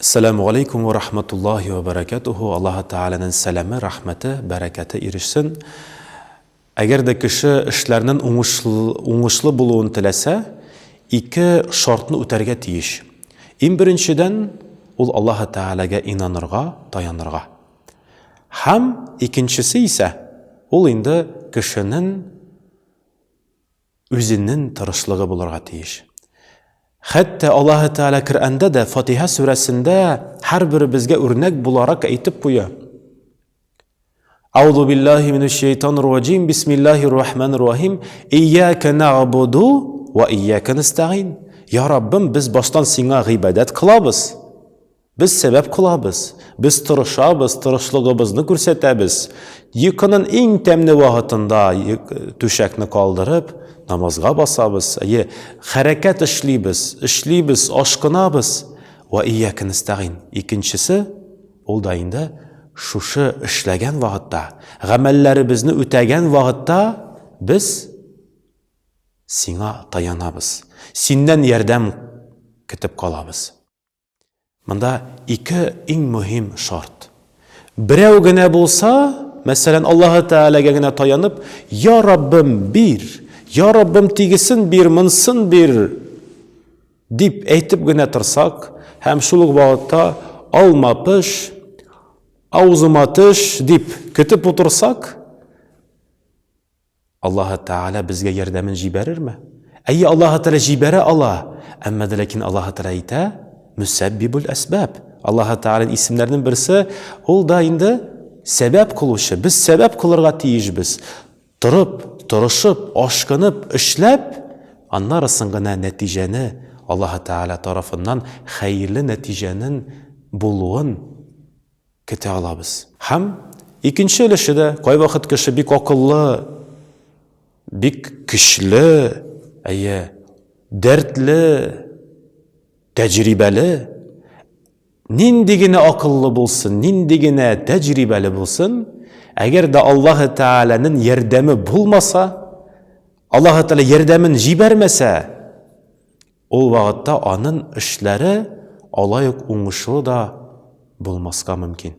Әссәләмү галәйкүм вә рахматуллаһи вә бәрәкәтүһү. Аллаһы Тәгаләнең сәламе, рәхмәте, бәрәкәте ирешсен. Әгәр дә кеше эшләрнең уңышлы, уңышлы булуын теләсә, ике шартны үтәргә тиеш. Иң беренчедән, ул Аллаһы Тәгаләгә инанырга, таянырга. Һәм икенчесе исә, ул инде кешенең үзенең тырышлыгы булырга тиеш. Хәтта Аллаһы Тәгалә Коръәндә дә Фатиха сүрәсендә һәрберебезгә үрнәк буларак әйтеп куя. Аузу биллаһи минәш шайтанир раҗим. Бисмиллаһир рахманир рахим. Ияка нәгъбуду ва ияка нәстәгыйн. Я Раббым, без баштан сиңа гыйбадәт кылабыз. Без сәбәп кылабыз, без тырышабыз, тырышлыгыбызны күрсәтәбез. Йокының иң тәмле вакытында түшәкне калдырып, намазга басабыз. Әйе, хәрәкәт эшлибез, эшлибез, ашкынабыз. Ва ияка нәстәгыйн. Икенчесе, ул да инде шушы эшләгән вакытта, гамәлләребезне үтәгән вакытта без сиңа таянабыз. Синнән ярдәм көтеп калабыз. Монда ике иң мөһим шарт. Берәү генә булса, мәсәлән, Аллаһы Тәгаләгә генә таянып, Я Раббым, бир, Я Раббым, тигесен бир, монсын бир, дип әйтеп генә торсак, һәм шул ук вакытта алма пеш, аузыма төш дип көтеп утырсак, Аллаһы Тәгалә безгә ярдәмен җибәрерме? Әйе, Аллаһы Тәгалә җибәрә ала, әмма дә ләкин Аллаһы Тәгалә әйтә, Мөсәббибул әсбаб. Аллаһы Тәгаләнең исемнәренең берсе, ул да инде сәбәп кылучы. Без сәбәп кылырга тиешбез. Торып, тырышып, ашкынып, эшләп, аннары соң гына нәтиҗәне Аллаһы Тәгалә тарафыннан хәерле нәтиҗәнең булуын көтә алабыз. Һәм икенче өлеше дә, кайвакыт кеше бик акыллы, бик көчле, әйе, дәртле, тәҗрибәле. Нинди генә акыллы булсын, нинди генә тәҗрибәле булсын, әгәр дә Аллаһы Тәгаләнең ярдәме булмаса, Аллаһы Тәгалә ярдәмен җибәрмәсә, Ул вакытта анын эшләре алай ук уңышлы да булмаска мөмкин.